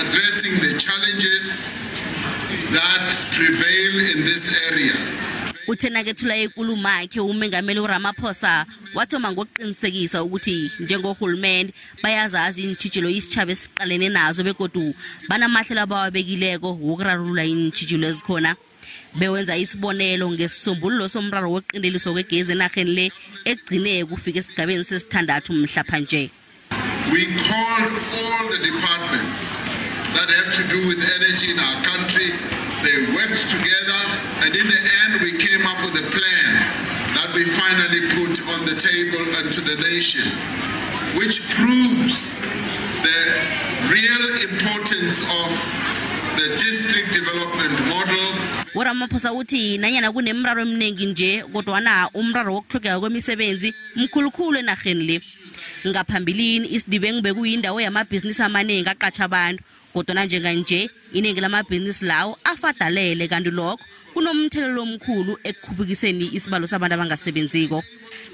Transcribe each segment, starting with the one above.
addressing the challenges that prevail in this area. Uthe nakethula inkulumo yakhe umengameli uRamaphosa wathoma ngokuqinisekisa ukuthi njengohulumende bayazazi iintjhijilo isitjhaba esiqalene nazo begodu banamahlelo abawabekileko wokurarulula iintjhijilo ezikhona. Bewenza isibonelo ngesisombululo somraro wokuqinteliswa kwegezi enarheni le egcine kufika esigabeni sesithandathu mhlapha nje. We called all the departments that have to do with energy in our country. They worked together, and in the end we came up with a plan that we finally put on the table and to the nation, which proves the real importance of the district development model. uRamaphosa uthi nanyana kunemiraro eminingi nje kodwana umraro wokutlhogeka kwemisebenzi mkhulukhulu enarheni le. Ngaphambilini iSidibeng bekuyindawo yamabhizinisi amaningi aqatsha abantu, kodwana njenganje iningi lamabhizinisi lawo afadalele, kanti lokho kunomthelelo omkhulu ekukhuphukiseni isibalo sabantu abangasebenziko.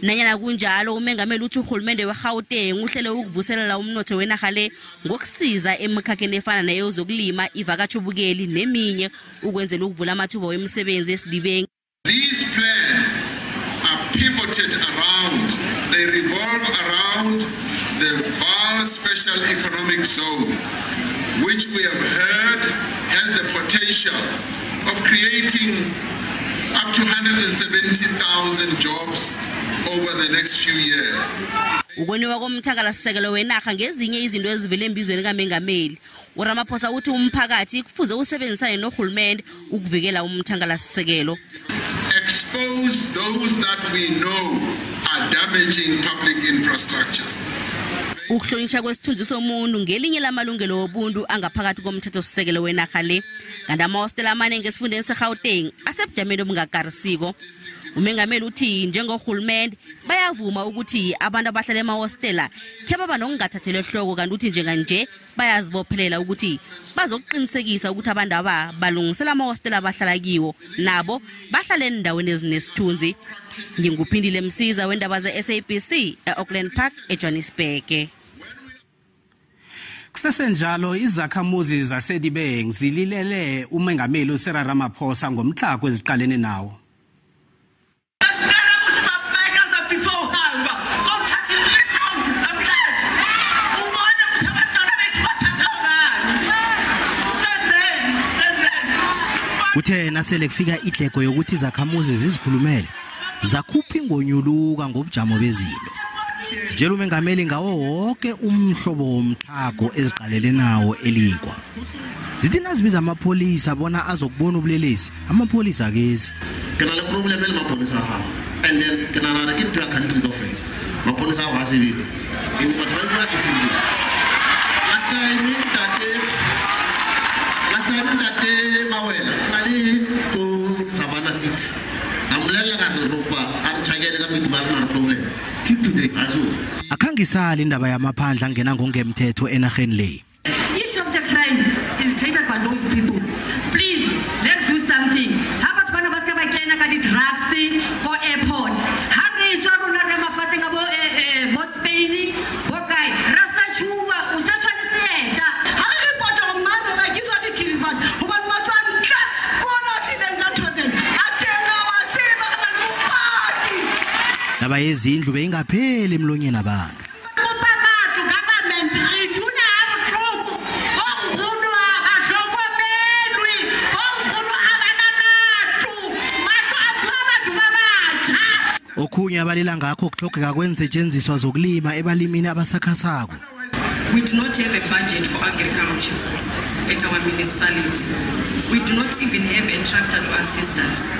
Nanyana kunjalo umengameli uthi urhulumende weGauteng uhlele ukuvuselela umnotho wenarha le ngokusiza emikhakheni efana neyozokulima, ivakatjhobukeli neminye ukwenzela ukuvula amathuba wemisebenzi eSidibeng. These plans are pivoted around, they revolve around the Vaal Special Economic Zone, which we have heard has the potential of creating up to 170,000 jobs over the next few years. Ukoniwa komthangalasisekelo wenarha ngezinye izinto ezivele embizweni kamengameli. uRamaphosa uthi umphakathi kufuze usebenzisane nohulumende ukuvikela umthangalasisekelo. Expose those that we know are damaging public infrastructure. Ukuhlonitjha kwesithunzi somuntu ngelinye lamalungelo wobuntu angaphakathi komthethosisekelo wenarha le. Kanti amahostela amaningi esifundeni seGauteng asebujameni obungakarisiko. Umengameli uthi njengohulumende bayavuma ukuthi abantu abahlala emahostela khe baba nokungathathelwa ehloko, kanti uthi njenganje bayazibophelela ukuthi bazokuqinisekisa ukuthi abantu aba balungisela amahostela abahlala kiwo nabo bahlale endaweni ezinesithunzi. Nginguphindile Msiza wendaba ze-SABC e-Auckland Park eJohannesburg. Kusesenjalo izakhamuzi zaseDibeng zililele umengameli uCyril Ramaphosa ngomtlhago eziqalene nawo. Kuthe nasele kufika idleko yokuthi izakhamuzi zizikhulumele zakhupha ingonyuluka ngobujamo bezinto. Sitshela umengameli ngawo wonke umhlobo womtlhago eziqalele nawo elikwa. Zithi nazibiza amapholisa bona azokubona ubulelesi, amapholisa akezi. Ke na le problem le mapholisa a gago, and then ke nagana ke ntho ya country kaofela. Mapholisa a go a sebetse, and batho ba bua everyday. Last time ntate Mawela na le ko Savannah City. A mmolelela ka re ropa a re tjhakele ka metsi ba re na le problem. Till today azo. Akhangisali indaba yamaphandla angena ngongemthetho enarheni le. The issue of the crime is created by those people. Please, let's do something. Ha batho bana ba ska ba kena ka di-drugs ko airport. Ha re tswa rona re mafatsheng a bo Spain, bo kae, ra sa tshuba, o sa tshwanetse etsa. Ha re report hore mane ba ke tswa diphilisane, hobane matswantle ke ona a tlileng ka ntho tsena. A teng a wa tseba re na le bopaki. Taba yezindlu beyingapheli emlonyeni abantu. Kopa batho, government, re dula ha botlhoko. Bo nkgono ha ba hlokomelwe, bo nkgono ha ba na matlo. Matlo a fuwa batho ba batjha. Okhunye abalila ngakho ukutlhogeka kweensetjenziswa zokulima ebalimini abasakhasako. We do not have a budget for agriculture at our municipality. We do not even have a tractor to assist us.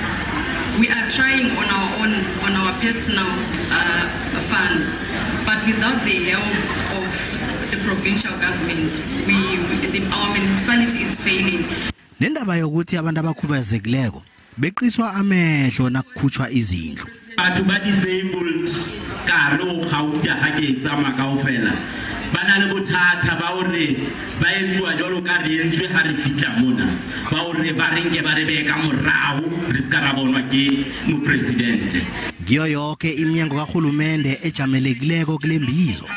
We are trying on our own, on our personal funds, but without the help of the provincial government, our municipality is failing. Nendaba yokuthi abantu abakhubazekileko beqiswa amehlo nakukhutshwa izindlu. Batho ba disabled ka hare ho Gauta ha ke e tsamaya kaofela ba na le bothata ba hore ba etsuwa jwalo ka re entswe ha re fihla mona, ba hore ba re nke ba re behe ka morao re ska ra bonwa ke mopresidente. Ngiyo yoke iminyango kahulumende ejamelekileko kule mbizo.